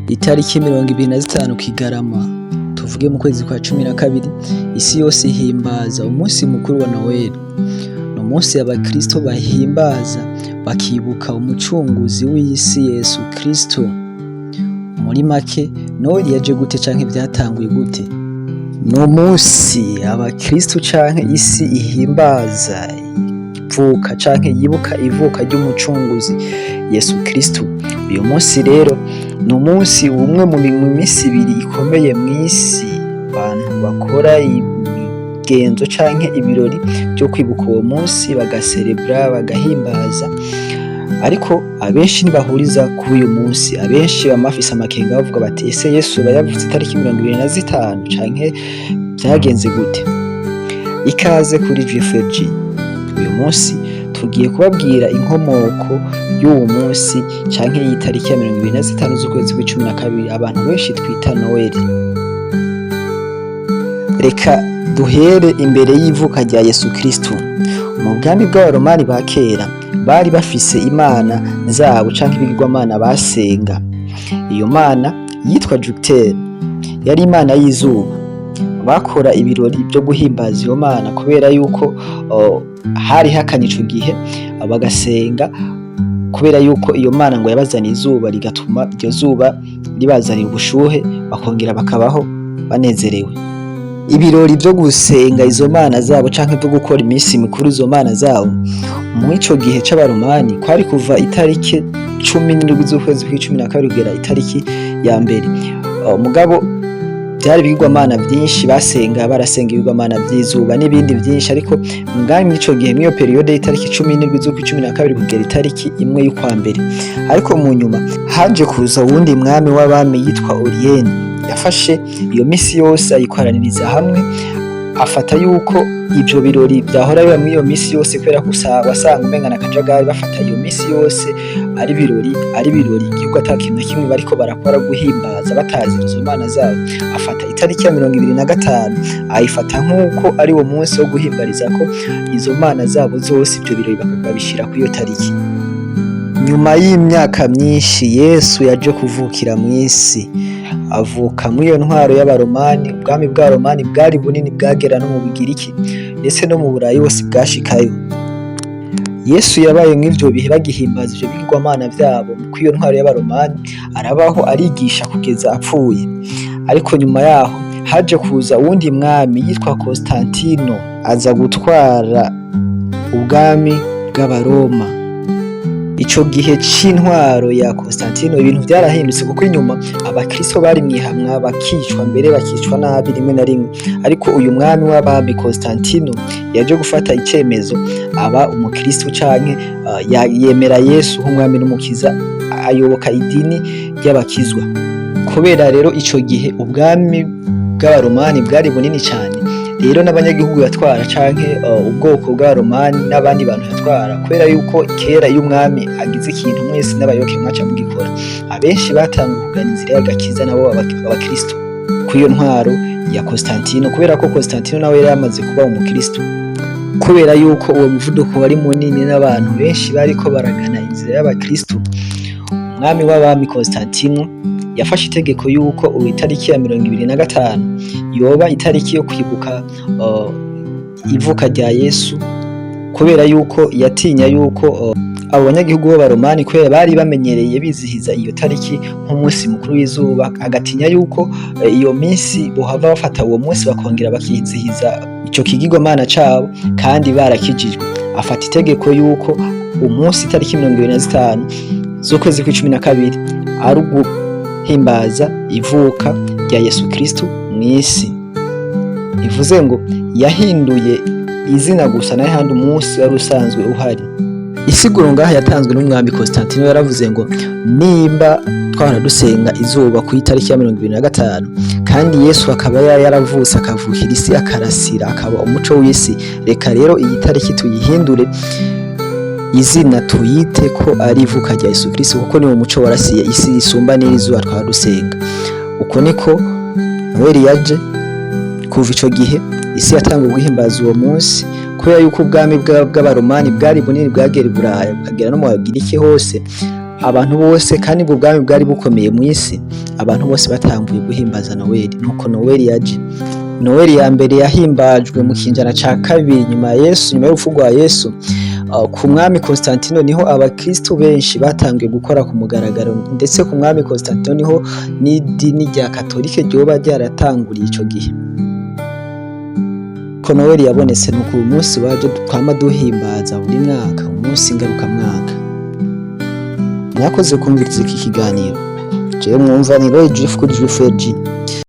Itariki 25 Kigarama, tuvuge mu kwezi kwa 12, isi yose ihimbaza umunsi mukuru wa Noweli. Ni umunsi abakristo bahimbaza bakibuka umucunguzi w'isi Yesu Kristo. Muri make, Noweli yaje gute canke vyatanguye gute? Ni umunsi abakristo canke isi ihimbaza ivuka canke yibuka ivuka ry'umucunguzi Yesu Kristo. Uyu munsi rero ni umunsi umwe mu minsi ibiri ikomeye mw'isi abantu bakora imigenzo canke ibirori vyo kwibuka uwo munsi, bagaserebura, bagahimbaza. Ariko abenshi ntibahuriza kuri uyu munsi. Abenshi bama bafise amakenga, bavuga bati: "Ese Yesu yoba yavutse itariki 25 canke vyagenze gute?" Ikaze kuri GFG. Uyu munsi tugiye kubabwira inkomoko y'uwu munsi canke y'itariki ya 25 z'ukwezi kw'icumi na kabiri, abantu benshi twita Noweli. Reka duhere imbere y'ivuka rya Yesu Kristo. Mu bwami bw'Abaromani ba kera bari bafise imana zabo canke ibigirwamana basenga. Iyo mana yitwa Jupiter, yari imana y'izuba. Bakora ibirori vyo guhimbaza iyo mana kubera yuko hari hakanye ico gihe, bagasenga kubera yuko iyo mana ngo yabazaniye izuba, rigatuma iryo zuba ribazanira ubushuhe, bakongera bakabaho banezerewe. Ibirori vyo gusenga izo mana zabo canke vyo gukora iminsi mikuru izo mana zabo mw'ico gihe c'Abaromani kwari kuva itariki 17 z'ukwezi kw'icumi na kabiri kugera itariki ya mbere. Mugabo vyari ibigirwamana vyinshi basenga, barasenga ibigirwamana vy'izuba n'ibindi vyinshi. Ariko ngaho mw'ico gihe, mw'iyo période y'itariki 17 z'ukwa 12 kugera itariki 1 y'ukwa mbere. Ariko mu nyuma haje kuza uwundi mwami w'abami yitwa Oriyeni. Yafashe iyo misi yose ayikoraniriza hamwe, afata yuko ivyo birori vyahora biba mw'iyo misi yose, kubera ko wasanga umenga n'akajagari, bafata iyo misi yose ari ibirori, ari ibirori igihugu ata kintu na kimwe bariko barakora guhimbaza batazira izo mana zabo. Afata itariki ya 25 ayifata nk'uko ari wo munsi wo guhimbarizako izo mana zabo zose. Ivyo birori babishira kw'iyo tariki. Nyuma y'imyaka myinshi, Yesu yaje kuvukira mw'isi, avuka mw'iyo ntwaro y'Abaromani. Ubwami bw'Abaromani bwari bunini, bwagera no mu Bugiriki, ndetse no mu Burayi hose bwashikayo. Yesu yabaye mw'ivyo bihe bagihimbaza ivyo bigirwamana vyabo kw'iyo ntwaro y'Abaromani, arabaho, arigisha kugeza apfuye. Ariko nyuma yaho haje kuza uwundi mwami yitwa Constantino, aza gutwara ubwami bw'Abaroma. Ico gihe c'intwaro ya Constantino ibintu vyarahindutse, kuko inyuma abakristo bari mwihamwa, bakicwa, mbere bakicwa nabi rimwe na rimwe. Ariko uyu mwami w'abami Constantino yaje gufata icemezo, aba umukristo canke yemera Yesu nk'umwami n'umukiza, ayoboka idini ry'abakizwa. Kubera rero ico gihe ubwami bw'Abaromani bwari bunini cane, rero n'abanyagihugu yatwara canke ubwoko bw'Abaromani n'abandi bantu yatwara, kubera yuko kera iyo umwami agize ikintu mwese n'abayoboke mwaca mugikora, abenshi batanguye kugana inzira y'agakiza, nabo abakristo kw'iyo ntwaro ya Constantino, kubera ko Constantino nawe yari yamaze kuba umukristo. Kubera yuko uwo muvuduko wari munini n'abantu benshi bariko baragana inzira y'abakristo, umwami w'abami Constantino yafashe itegeko yuko ubu itariki ya 25 yoba itariki yo kwibuka ivuka rya Yesu, kubera yuko yatinya yuko abo banyagihugu b'Abaromani, kubera bari bamenyereye bizihiza iyo tariki nk'umunsi mukuru w'izuba, agatinya yuko iyo minsi bohava bafata uwo munsi bakongera bakizihiza ico kigirwamana cabo kandi barakijijwe. Afata itegeko yuko umunsi itariki 25 z'ukwezi kw'icumi na kabiri ari uguhimbaza ivuka rya Yesu Kristo mw'isi. Bivuze ngo yahinduye izina gusa, nayo handi umunsi wari usanzwe uhari. Isiguro ngaha yatanzwe n'umwami Constantino, yaravuze ngo: "Nimba twahora dusenga izuba ku itariki ya 25, kandi Yesu akaba yari yaravutse, akavukira isi, akarasira, akaba umuco w'isi, reka rero iyi tariki tuyihindure izina, tuyite ko ari ivuka rya Yesu Kristo, kuko niwo muco warasiye isi isumba n'iri zuba twahora dusenga." Uko niko Noheli yaje. Kuva ico gihe isi yatanguye guhimbaza uwo munsi. Kubera yuko ubwami bw'Abaromani bwari bunini, bwagera i Buraya, bukagera no mu Bagiriki hose, Abantu bose, kandi ubwo bwami bwari bukomeye mu isi, abantu bose batanguye guhimbaza Noweli. Nuko Noweli yaje. Noweli ya mbere yahimbajwe mu kinjana ca kabiri nyuma ya Yesu, nyuma y'urupfu rwa Yesu, ku mwami Constantino. Niho abakristo benshi batanguye gukora ku mugaragaro, ndetse ku mwami Constantino niho n'idini rya Katolike ryoba ryaratanguriye ico gihe. Ko Noweli yabonetse, nuko uyu munsi waje twama duhimbaza buri mwaka, umunsi ngarukamwaka. Mwakoze kumviriza iki kiganiro. Jewe mwumva ni Roy Drift kuri Drift G.